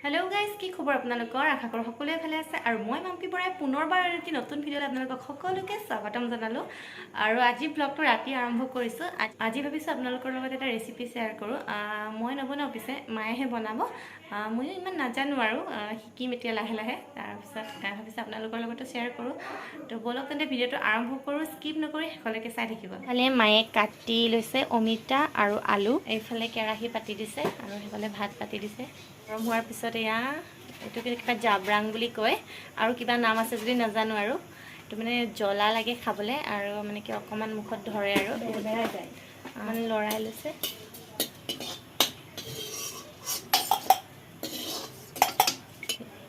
Hello' guys, কি খবৰ আপোনালোকৰ? আশা কৰোঁ সকলোৱে ভালে আছে। আৰু মই মাম্পী বৰাই পুনৰবাৰ এটি নতুন ভিডিঅ'ত আপোনালোকক সকলোকে স্বাগতম জনালোঁ। আৰু আজি ব্লগটো ৰাতি আৰম্ভ কৰিছোঁ। আজি ভাবিছোঁ আপোনালোকৰ লগত এটা ৰেচিপি শ্বেয়াৰ কৰোঁ। মই নবনাওঁ, পিছে মায়েহে বনাব। ময়ো ইমান নাজানো আৰু শিকিম এতিয়া লাহে লাহে। তাৰপিছত ভাবিছোঁ আপোনালোকৰ লগতো শ্বেয়াৰ কৰোঁ। তো ব'লক তেন্তে ভিডিঅ'টো আৰম্ভ কৰোঁ। স্কিপ নকৰি শেষলৈকে চাই থাকিব। ইফালে মায়ে কাটি লৈছে অমিতা আৰু আলু। এইফালে কেৰাহী পাতি দিছে আৰু সেইফালে ভাত পাতি দিছে। গৰম হোৱাৰ পিছত এয়া এইটো কিবা জাবৰাং বুলি কয়, আৰু কিবা নাম আছে যদি নাজানো। আৰু এইটো মানে জ্বলা লাগে খাবলৈ আৰু মানে কি অকণমান মুখত ধৰে আৰু মানে লৰাই লৈছে।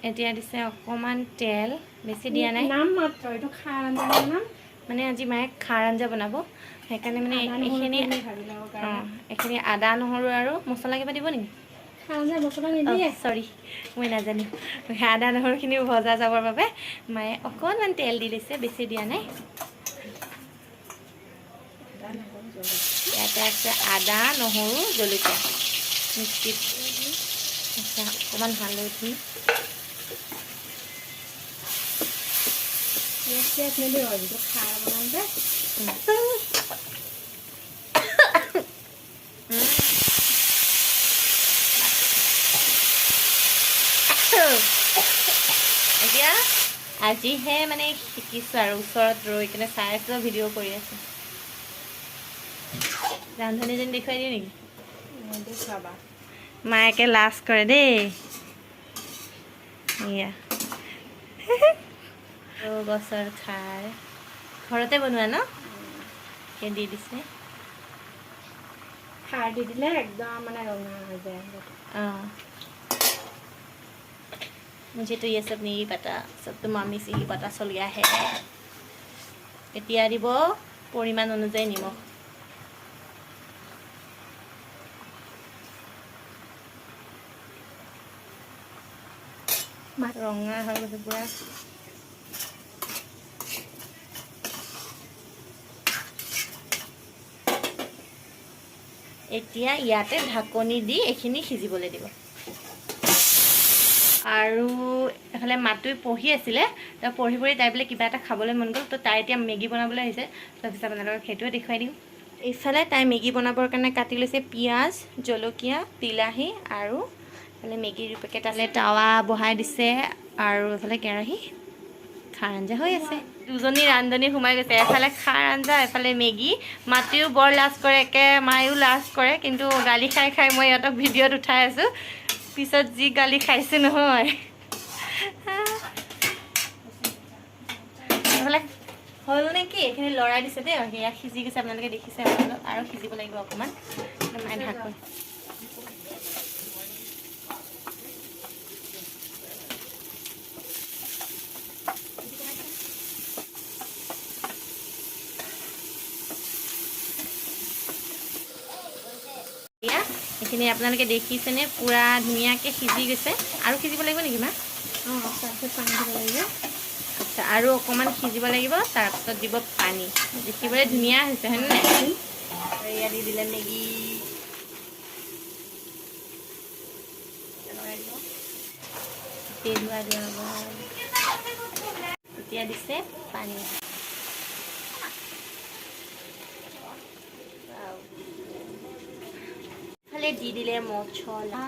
এতিয়া দিছে অকণমান তেল, বেছি দিয়া নাই। নাম মাত্ৰ এইটো খাৰ আঞ্জা বনাম। মানে আজি মায়ে খাৰ আঞ্জা বনাব, সেইকাৰণে মানে এইখিনি অঁ এইখিনি আদা নহৰু আৰু মছলা কিবা দিব নেকি? চৰি, মই নাজানো। আদা নহৰুখিনি ভজা যাবৰ বাবে মায়ে অকণমান তেল দি দিছে, বেছি দিয়া নাই। ইয়াতে আছে আদা নহৰু জলকীয়া মিক্সিত, অকণমান হালধি। খাৰ বনাম। এতিয়া আজিহে মানে শিকিছোঁ আৰু ওচৰত ৰৈ কিনে চাই আছোঁ, ভিডিঅ' কৰি আছোঁ। ৰান্ধনীজনী দেখুৱাই দিয়ে নেকি? দেখুৱাবা। মায়েকে লাজ কৰে দেই। এয়া গছৰ খাৰ ঘৰতে বনোৱা ন, দি দিছে। খাৰ দি দিলে একদম মানে ৰঙা হৈ যায়। অঁ, मुझे तो ये सब नहीं पता, सब तो मामी से ही पता चल गया है। এতিয়া দিব পৰিমাণ অনুযায়ী নিমখ। ৰঙা হৈ গৈছে পুৰা। এতিয়া ইয়াতে ঢাকনি দি এইখিনি সিজিবলৈ দিব। আৰু এফালে মাতুই পঢ়ি আছিলে, তো পঢ়ি পঢ়ি তাই বোলে কিবা এটা খাবলৈ মন গ'ল, তো তাই এতিয়া মেগী বনাবলৈ আহিছে। তাৰপিছত আপোনালোকক সেইটোৱে দেখুৱাই দিওঁ। এইফালে তাই মেগী বনাবৰ কাৰণে কাটি লৈছে পিঁয়াজ, জলকীয়া, বিলাহী আৰু এইফালে মেগীৰ পেকেট আছে। টাৱা বহাই দিছে আৰু এইফালে কেৰাহী, খাৰ আঞ্জা হৈ আছে। দুজনী ৰান্ধনী সোমাই গৈছে, এফালে খাৰ আঞ্জা, এফালে মেগী। মাটিও বৰ লাজ কৰে, একে মায়েও লাজ কৰে, কিন্তু গালি খাই খাই মই ইহঁতক ভিডিঅ'ত উঠাই আছোঁ। পিছত যি গালি খাইছোঁ নহয়। এইফালে হ'ল নেকি, এইখিনি লৰাই দিছে দেই। সেয়া সিজি গৈছে, আপোনালোকে দেখিছে। অলপ আৰু সিজিব লাগিব অকণমান। মায়ে ঢাকোন এইখিনি আপোনালোকে দেখিছেনে, পূৰা ধুনীয়াকৈ সিজি গৈছে। আৰু সিজিব লাগিব নেকি মা? অঁ, তাৰপিছত পানী দিব লাগিব। আচ্ছা, আৰু অকণমান সিজিব লাগিব, তাৰপিছত দিব পানী। দেখিবলৈ ধুনীয়া হৈছে হয়নে নাই? এয়া দি দিলে মেগী। ধোৱা দিয়া হ'ব। এতিয়া দিছে পানী। ইফালে দি দিলে মছলা।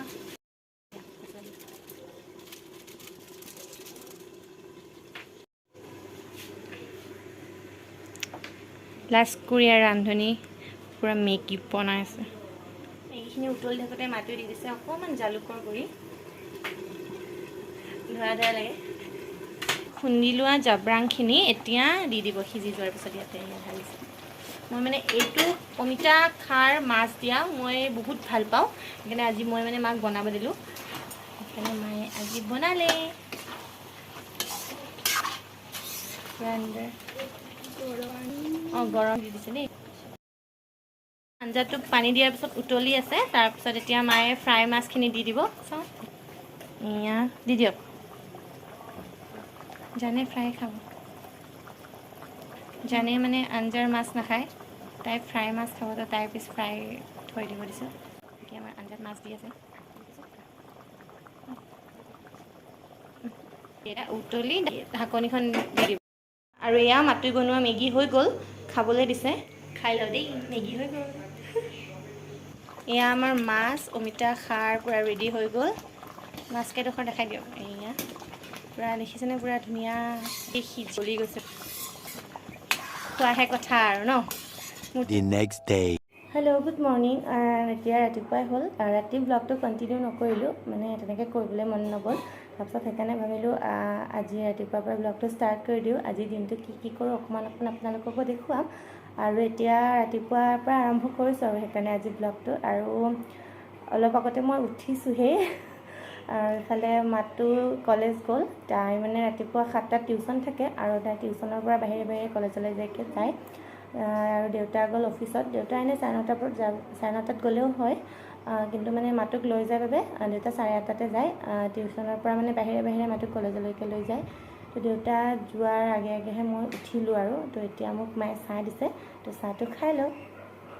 লাজকুৰীয়া ৰান্ধনী পূৰা মেগী বনাই আছে। মেগীখিনি উতলি থাকোঁতে মাটি দি দিছে অকণমান জালুকৰ গুড়ি। ধৰা ধৰা লাগে। খুন্দি লোৱা জাবৰাংখিনি এতিয়া দি দিব সিজি যোৱাৰ পিছত। ইয়াতে ঢালিছে। মই মানে এইটো অমিতা খাৰ মাছ দিয়া মই বহুত ভাল পাওঁ, সেইকাৰণে আজি মই মানে মাক বনাব দিলোঁ। সেইকাৰণে মায়ে আজি বনালে। অঁ, গৰম দি দিছে দেই। আঞ্জাটো পানী দিয়াৰ পিছত উতলি আছে। তাৰপিছত এতিয়া মায়ে ফ্ৰাই মাছখিনি দি দিব। চাওঁ, এয়া দি দিয়ক। জানে ফ্ৰাই খাব জানে, মানে আঞ্জাৰ মাছ নাখায়, তাই ফ্ৰাই মাছ খাব, তো তাইৰ পিছ ফ্ৰাই থৈ দিব দিছোঁ। এতিয়া আমাৰ আঞ্জাত মাছ দি আছে। এয়া উতলি ঢাকনিখন দি দিব। আৰু এয়া মাতুই বনোৱা মেগী হৈ গ'ল, খাবলৈ দিছে। খাই লওঁ দেই, মেগী হৈ গ'ল। এয়া আমাৰ মাছ অমিতা খাৰ পূৰা ৰেডি হৈ গ'ল। মাছ কেইডোখৰ দেখাই দিয়ক। এয়া পূৰা দেখিছেনে, পূৰা ধুনীয়া সিজি গৈছে। খোৱাহে কথা আৰু ন। The next day. Hello, good morning. এতিয়া ৰাতিপুৱাই হ'ল। ৰাতি ব্লগটো কণ্টিনিউ নকৰিলোঁ, মানে তেনেকৈ কৰিবলৈ মন নগ'ল। তাৰপিছত সেইকাৰণে ভাবিলোঁ আজি ৰাতিপুৱাৰ পৰা ব্লগটো ষ্টাৰ্ট কৰি দিওঁ। আজিৰ দিনটো কি কি কৰোঁ অকণমান অকণমান আপোনালোককো দেখুৱাম। আৰু এতিয়া ৰাতিপুৱাৰ পৰা আৰম্ভ কৰিছোঁ আৰু সেইকাৰণে আজি ব্লগটো। আৰু অলপ আগতে মই উঠিছোঁহে। আৰু ইফালে মাতো কলেজ গ'ল। তাই মানে ৰাতিপুৱা 7টাত টিউশ্যন থাকে আৰু তাই টিউশ্যনৰ পৰা বাহিৰে বাহিৰে কলেজলৈ যাইকৈ যায়। আৰু দেউতা গ'ল অফিচত। দেউতা এনেই 9:30 পৰা, 9:30ত গ'লেও হয়, কিন্তু মানে মাতুক লৈ যায় বাবে দেউতা 8:30তে যায়। টিউশ্যনৰ পৰা মানে বাহিৰে বাহিৰে মাতুক কলেজলৈকে লৈ যায়। তো দেউতা যোৱাৰ আগে আগেহে মই উঠিলোঁ আৰু তো এতিয়া মোক মায়ে চাহ দিছে, তো চাহটো খাই লওঁ।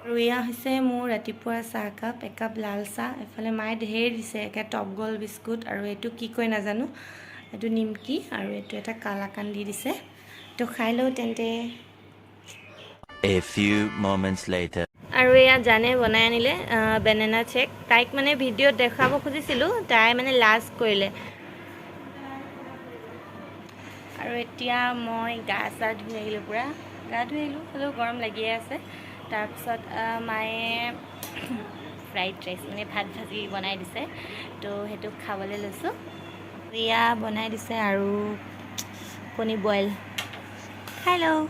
আৰু এয়া হৈছে মোৰ ৰাতিপুৱাৰ চাহকাপ, একাপ লাল চাহ। এফালে মায়ে ঢেৰ দিছে, একে টপ গ'ল বিস্কুট আৰু এইটো কি কয় নাজানো, এইটো নিমকি আৰু এইটো এটা কালাকান দি দিছে। তো খাই লওঁ তেন্তে। A few moments later. আৰু এয়া জানে বনাই আনিলে বেনানা চেক। তাইক মানে ভিডিঅ'ত দেখুৱাব খুজিছিলোঁ, তাই মানে লাজ কৰিলে। আৰু এতিয়া মই গা চা ধুই আহিলোঁ, পূৰা গা ধুই আহিলোঁ, হ'লেও গৰম লাগিয়ে আছে। তাৰপিছত মায়ে ফ্ৰাইড ৰাইচ মানে ভাত ভাজি বনাই দিছে, তো সেইটো খাবলৈ লৈছোঁ। এয়া বনাই দিছে আৰু কণী বইল খাই লওঁ।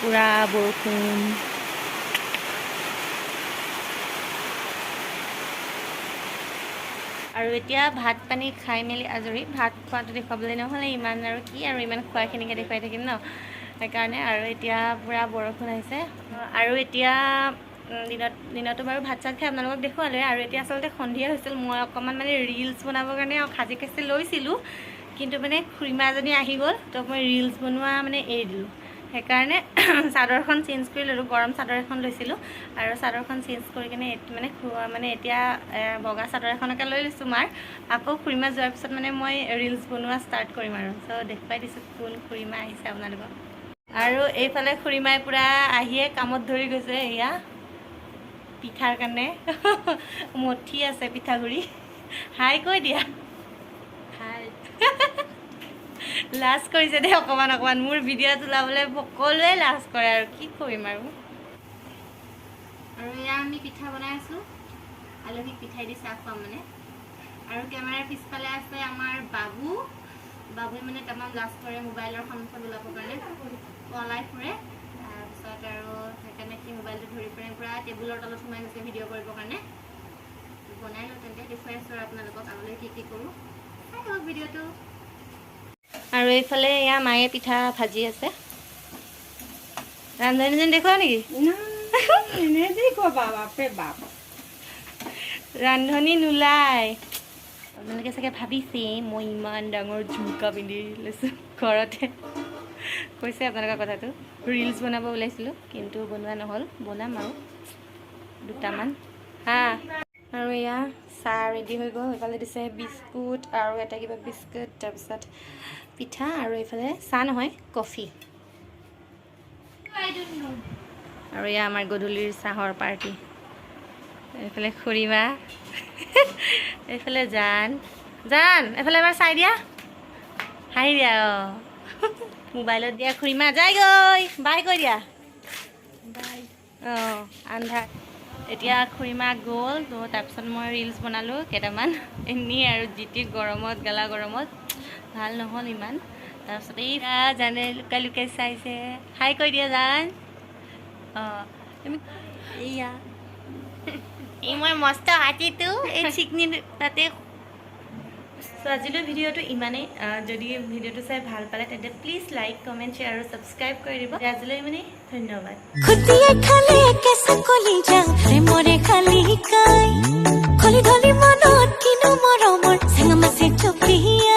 পূৰা বৰষুণ। আৰু এতিয়া ভাত পানী খাই মেলি আজৰি। ভাত খোৱাটো দেখুৱাবলৈ নহ'লে ইমান আৰু কি আৰু ইমান খোৱাখিনিকে দেখুৱাই থাকিম ন, সেইকাৰণে। আৰু এতিয়া পূৰা বৰষুণ আহিছে। আৰু এতিয়া দিনতো বাৰু ভাত চাত খাই আপোনালোকক দেখুৱালোৱে। আৰু এতিয়া আচলতে সন্ধিয়া হৈছিল, মই অকণমান মানে ৰিলচ বনাবৰ কাৰণে সাজি কাচি লৈছিলোঁ, কিন্তু মানে খুৰীমা এজনী আহি গ'ল, তো মই ৰিলচ বনোৱা মানে এৰি দিলোঁ। সেইকাৰণে চাদৰখন চেঞ্জ কৰি ল'লোঁ, গৰম চাদৰ এখন লৈছিলোঁ আৰু চাদৰখন চেঞ্জ কৰি কিনে মানে মানে এতিয়া বগা চাদৰ এখনকে লৈ লৈছোঁ মাৰ। আকৌ খুৰীমা যোৱাৰ পিছত মানে মই ৰিলচ বনোৱা ষ্টাৰ্ট কৰিম আৰু চ' দেখুৱাই দিছোঁ কোন খুৰীমা আহিছে আপোনালোকক। আৰু এইফালে খুৰীমাই পূৰা আহিয়ে কামত ধৰি গৈছে। এয়া পিঠাৰ কাৰণে মঠি আছে পিঠাগুড়ি। হাই কৈ দিয়া। হাই। লাজ কৰিছে দেই অকণমান অকণমান। মোৰ ভিডিঅ'ত ওলাবলৈ সকলোৱে লাজ কৰে আৰু কি কৰিম আৰু। আৰু এয়া আমি পিঠা বনাই আছোঁ, আলহীক পিঠাই দি চাহ খুৱাম মানে। আৰু কেমেৰাৰ পিছফালে আছে আমাৰ বাবু। বাবুৱে মানে তামাম লাজ কৰে মোবাইলৰ সন্মুখত ওলাবৰ কাৰণে, পলাই ফুৰে। তাৰপিছত আৰু সেইকাৰণে সি মোবাইলটো ধৰি ফুৰে, পূৰা টেবুলৰ তলত সোমাই গৈছে ভিডিঅ' কৰিবৰ কাৰণে। বনাই লওঁ তেন্তে, দেখুৱাই আছোঁ আৰু আপোনালোকক আগলৈ কি কি কৰোঁ, চাই থাকক ভিডিঅ'টো। আৰু এইফালে এয়া মায়ে পিঠা ভাজি আছে। ৰান্ধনীজনী দেখুৱাও নেকি? দেখুৱাবা, বাপৰে বাপ। ৰান্ধনী নোলায়। আপোনালোকে চাগে ভাবিছে মই ইমান ডাঙৰ ঝুমকা পিন্ধি লৈছোঁ ঘৰতে, কৈছে আপোনালোকৰ কথাটো। ৰিলচ বনাব ওলাইছিলোঁ কিন্তু বনোৱা নহ'ল, বনাম আৰু দুটামান। হা, আৰু এয়া চাহ ৰেডি হৈ গ'ল। এইফালে দিছে বিস্কুট আৰু এটা কিবা বিস্কুট, তাৰপিছত পিঠা আৰু এইফালে চাহ নহয় কফি। আৰু এয়া আমাৰ গধূলিৰ চাহৰ পাৰ্টি। এইফালে খুৰীমা, এইফালে জান। জান, এইফালে এবাৰ চাই দিয়া, হাঁহি দিয়া। অঁ, মোবাইলত দিয়া। খুৰীমা যায়গৈ, বাই কৈ দিয়া। বাই। অঁ, আন্ধাৰ। এতিয়া খুৰীমা গ'ল, তো তাৰপিছত মই ৰিলচ বনালোঁ কেইটামান এনেই আৰু যিটি গৰমত, গেলা গৰমত ভাল নহ'ল ইমান। তাৰপিছত এই জানে লুকাই লুকাই চাইছে। হাই কৈ দিয়া জান। অঁ, তুমি এইয়া এই মই মস্ত হাতীটো এই চিকনি তাতে। চ' আজিলৈ ভিডিঅ'টো ইমানেই। যদি ভিডিঅ'টো চাই ভাল পালে তেন্তে প্লিজ লাইক, কমেণ্ট, শ্বেয়াৰ আৰু ছাবস্ক্ৰাইব কৰি দিব। আজিলৈ ইমানেই, ধন্যবাদ। খুটিয়ে খালে কেঁচা কলিজা প্ৰেমৰে খালি কাই খলি ধলি মনত কিনো মৰমৰ চেঙা মাছে চপিয়াই।